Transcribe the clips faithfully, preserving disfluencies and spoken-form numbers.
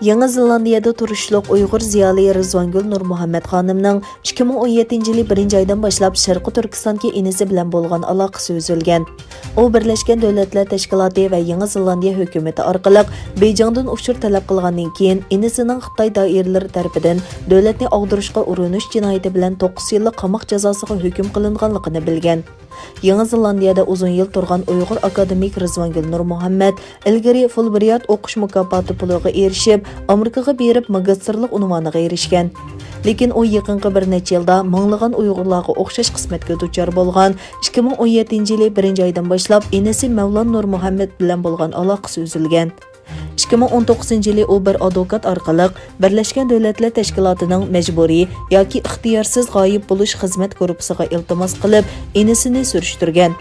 يېڭى زېلاندىيەدە تۇرۇشلۇق ئۇيغۇر زىيالىي رىزۋانگۈل نۇرمۇھەممەت خانىمنىڭ ئىككى مىڭ ئون يەتتىنچى يىلى بىرىنچى ئايدىن باشلاپ شەرقىي تۈركىستاندىكى ئىنىسى بىلەن بولغان ئالاقىسى ئۈزۈلگەن. ئۇ بىرلەشكەن دۆلەتلەر تەشكىلاتى ۋە يېڭى زېلاندىيە ھۆكۈمىتى ئارقىلىق بېيجىڭدىن ئۇچۇر تەلەپ قىلغاندىن كېيىن، ئىنىسىنىڭ خىتاي دائىرىلىرى تەرىپىدىن دۆلەتنى ئاغدۇرۇشقا ئۇرۇنۇش جىنايىتى بىلەن توققۇز يىللىق قاماق جازاسىغا ھۆكۈم قىلىنغانلىقىنى بىلگەن. يېڭى زېلاندىيەدە ئۇزۇن يىل تۇرغان ئۇيغۇر ئاكادېمىك رىزۋانگۈل نۇرمۇھەممەت ئىلگىرى فۇلبرىيات ئوقۇش مۇكاپاتى پۇلىغا ئېرىشىپ، ئامېرىكىغا بېرىپ ماگىستىرلىق ئۇنۋانىغا ئېرىشكەن. لېكىن ئۇ يېقىنقى بىر نەچچە يىلدا مىڭلىغان ئۇيغۇرلارغا ئوخشاش قىسمەتكە دۇچار بولغان، ئىككى مىڭ ئون يەتتىنچى يىلى بىرىنچى ئايدىن باشلاپ ئىنىسى مەۋلان نۇرمۇھەممەت بىلەن بولغان ئالاقىسى ئۈزۈلگەن. ئىككى مىڭ ئون توققۇزىنچى يىلى ئۇ بىر ئادۋوكات ئارقىلىق بىرلەشكەن دۆلەتلەر تەشكىلاتىنىڭ مەجبۇرىي ياكى ئىختىيارسىز غايىب بولۇش خىزمەت گۇرۇپپىسىغا ئىلتىماس قىلىپ، ئىنىسىنى سۈرۈشتۈرگەن.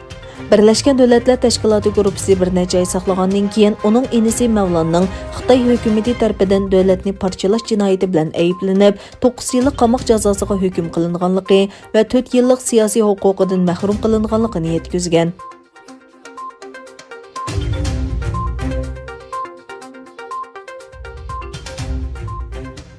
بىرلەشكەن دۆلەتلەر تەشكىلاتى گۇرۇپپىسى بىر نەچچە ئاي ساقلىغاندىن كېيىن، ئۇنىڭ ئىنىسى مەۋلاننىڭ خىتاي ھۆكۈمىتى تەرىپىدىن دۆلەتنى پارچىلاش جىنايىتى بىلەن ئەيىبلىنىپ، توققۇز يىللىق قاماق جازاسىغا ھۆكۈم قىلىنغانلىقى ۋە تۆت يىللىق سىياسىي ھوقۇقىدىن مەھرۇم قىلىنغانلىقىنى يەتكۈزگەن.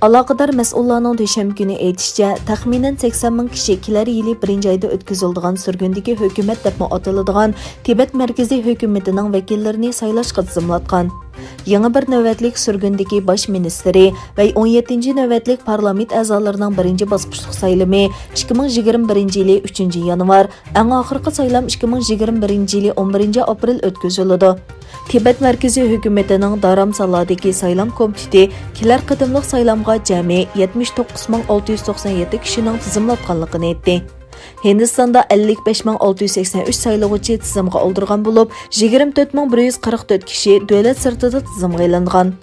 ئالاقىدار مەسئۇللارنىڭ دۈشەنبە كۈنى ئېيتىشىچە، تەخمىنەن سەكسەن مىڭ كىشى كېلەر يىلى بىرىنچى ئايدا ئۆتكۈزۈلىدىغان سۈرگۈندىكى ھۆكۈمەت دەپمۇ ئاتىلىدىغان تىبەت مەركىزىي ھۆكۈمىتىنىڭ ۋەكىللىرىنى سايلاشقا تىزىملاتقان. يېڭى بىر نۆۋەتلىك سۈرگۈندىكى باش مىنىستىرى ۋە ئون يەتتىنچى نۆۋەتلىك پارلامېنت ئەزالىرىنىڭ بىرىنچى باسقۇچلۇق سايلىمى ئىككى مىڭ يىگىرمە بىرىنچى يىلى ئۈچىنچى يانۋار، ئەڭ ئاخىرقى سايلام ئىككى مىڭ يىگىرمە بىرىنچى يىلى ئون بىرىنچى ئاپرېل ئۆتكۈزۈلىدۇ. تىبەت مەركىزىي ھۆكۈمىتىنىڭ دارامسالادىكى سايلام كومىتېتى كېلەر قېتىملىق سايلامغا جەمئىي يەتمىش توققۇز مىڭ ئالتە يۈز توقسان يەتتە كىشىنىڭ تىزىملاتقانلىقىنى ئېيتتى. ھىندىستاندا ئەللىك بەش مىڭ ئالتە يۈز سەكسەن ئۈچ سايلىغۇچى تىزىمغا ئالدۇرغان بولۇپ، يىگىرمە تۆت مىڭ بىر يۈز قىرىق تۆت كىشى دۆلەت سىرتىدا تىزىمغا ئېلىنغان.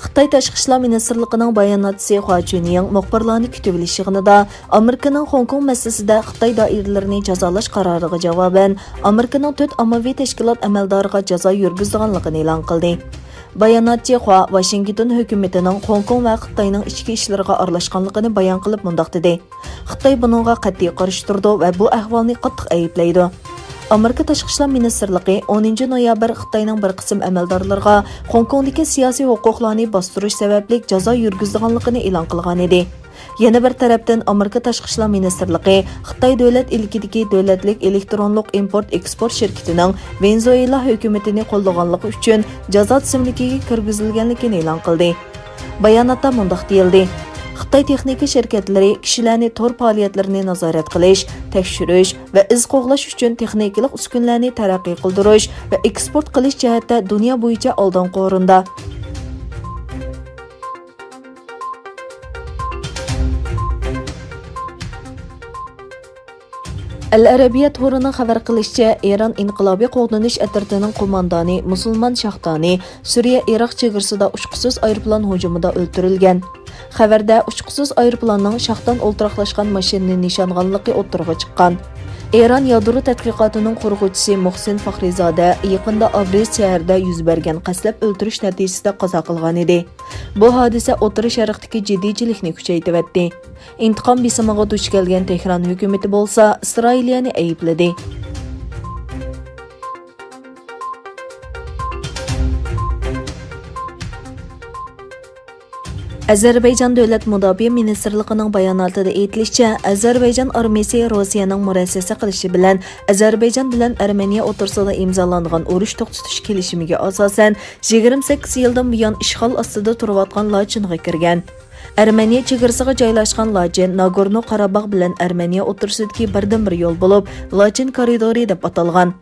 خىتاي تاشقى ئىشلار مىنىستىرلىقىنىڭ باياناتچىسى خۇا چۈنيىڭ مۇخبىرلارنى كۈتۈۋېلىش يىغىنىدا ئامېرىكىنىڭ خوڭكوڭ مەسىلىسىدە خىتاي دائىرىلىرىنى جازالاش قارارىغا جاۋابەن، ئامېرىكىنىڭ تۆت ئاممىۋى تەشكىلات ئەمەلدارىغا جازا يۈرگۈزىدىغانلىقىنى ئېلان قىلدى. باياناتچى خۇا ۋاشىنگتون ھۆكۈمىتىنىڭ خوڭكوڭ ۋە خىتاينىڭ ئىچكى ئىشلىرىغا ئارىلاشقانلىقىنى بايان قىلىپ مۇنداق دېدى: خىتاي بۇنىڭغا قەتئىي قارشى تۇرىدۇ ۋە بۇ ئەھۋالنى قاتتىق ئەيىبلەيدۇ. ئامېرىكا تاشقى ئىشلار مىنىستىرلىقى ئونىنچى نويابىر خىتاينىڭ بىر قىسىم ئەمەلدارلىرىغا خوڭكوڭدىكى سىياسىي ھوقۇقلارنى باستۇرۇش سەۋەبلىك جازا يۈرگۈزىدىغانلىقىنى ئېلان قىلغانىدى. يەنە بىر تەرەپتىن، ئامېرىكا تاشقى ئىشلار مىنىستىرلىقى خىتاي دۆلەت ئىلكىدىكى دۆلەتلىك ئېلېكترونلۇق ئىمپورت ئېكسپورت شىركىتىنىڭ ۋېنېزۇېلا ھۆكۈمىتىنى قوللىغانلىقى ئۈچۈن جازا تىزىملىكىگە كىرگۈزۈلگەنلىكىنى ئېلان قىلدى. باياناتتا مۇنداق دېيىلدى: خىتاي تېخنىكا شىركەتلىرى كىشىلەرنى تور پائالىيەتلىرىنى نازارەت قىلىش، تەكشۈرۈش ۋە ئىز قوغلاش ئۈچۈن تېخنىكىلىق ئۈسكۈنىلەرنى تەرەققىي قىلدۇرۇش ۋە ئېكسپورت قىلىش جەھەتتە دۇنيا بويىچە ئالدىنقى ئورۇندا. ئەل ئەرەبىيە تورىنىڭ خەۋەر قىلىشىچە، ئىران ئىنقىلابىي قوغدىنىش ئەترىتىنىڭ قوماندانى مۇسۇلمان شاھدانى سۈرىيە ئىراق چېگرىسىدا ئۇچقۇسىز ئايروپىلان ھۇجۇمىدا ئۆلتۈرۈلگەن. خەۋەردە ئۇچقۇسىز ئايروپىلاننىڭ شاھدان ئولتۇراقلاشقان ماشىنىنى نىشان ئالغانلىقى ئوتتۇرىغا چىققان. ئىران يادرو تەتقىقاتىنىڭ قۇرغۇچىسى مۇھسىن فاخرىزادە يېقىندا ئابرىز شەھىرىدە يۈز بەرگەن قەستلەپ ئۆلتۈرۈش نەتىجىسىدە قازا قىلغانىدى. بۇ ھادىسە ئوتتۇرا شەرقتىكى جىددىيچىلىكنى كۈچەيتىۋەتتى. ئىنتىقام بېسىمىغا دۇچ كەلگەن تېھران ھۆكۈمىتى بولسا ئىسرائىلىيەنى ئەيىبلىدى. ئەزەربەيجان دۆلەت مۇداپىئە مىنىستىرلىقىنىڭ باياناتىدا ئېيتىلىشىچە، ئەزەربەيجان ئارمىيىسى روسىيەنىڭ مۇرەسسەسە قىلىشى بىلەن ئەزەربەيجان بىلەن ئەرمېنىيە ئوتتۇرىسىدا ئىمزالانغان ئۇرۇش توختىتىش كېلىشىمىگە ئاساسەن، يىگىرمە سەككىز يىلدىن بۇيان ئىشغال ئاستىدا تۇرۇۋاتقان لاچىنغا كىرگەن. ئەرمېنىيە چېگرىسىغا جايلاشقان لاچىن ناگورنو قاراباغ بىلەن ئەرمېنىيە ئوتتۇرىسىدىكى بىردىنبىر يول بولۇپ، لاچىن كارىدورى دەپ ئاتالغان.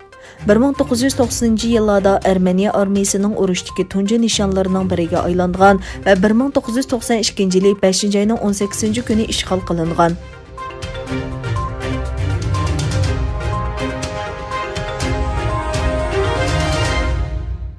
بىر مىڭ توققۇز يۈز توقسىنىنچى يىللاردا ئەرمېنىيە ئارمىيىسىنىڭ ئۇرۇشتىكى تۇنجى نىشانلىرىنىڭ بىرىگە ئايلانغان ۋە بىر مىڭ توققۇز يۈز توقسان ئىككىنچى يىلى بەشىنچى ئاينىڭ ئون سەككىزىنچى كۈنى ئىشغال قىلىنغان.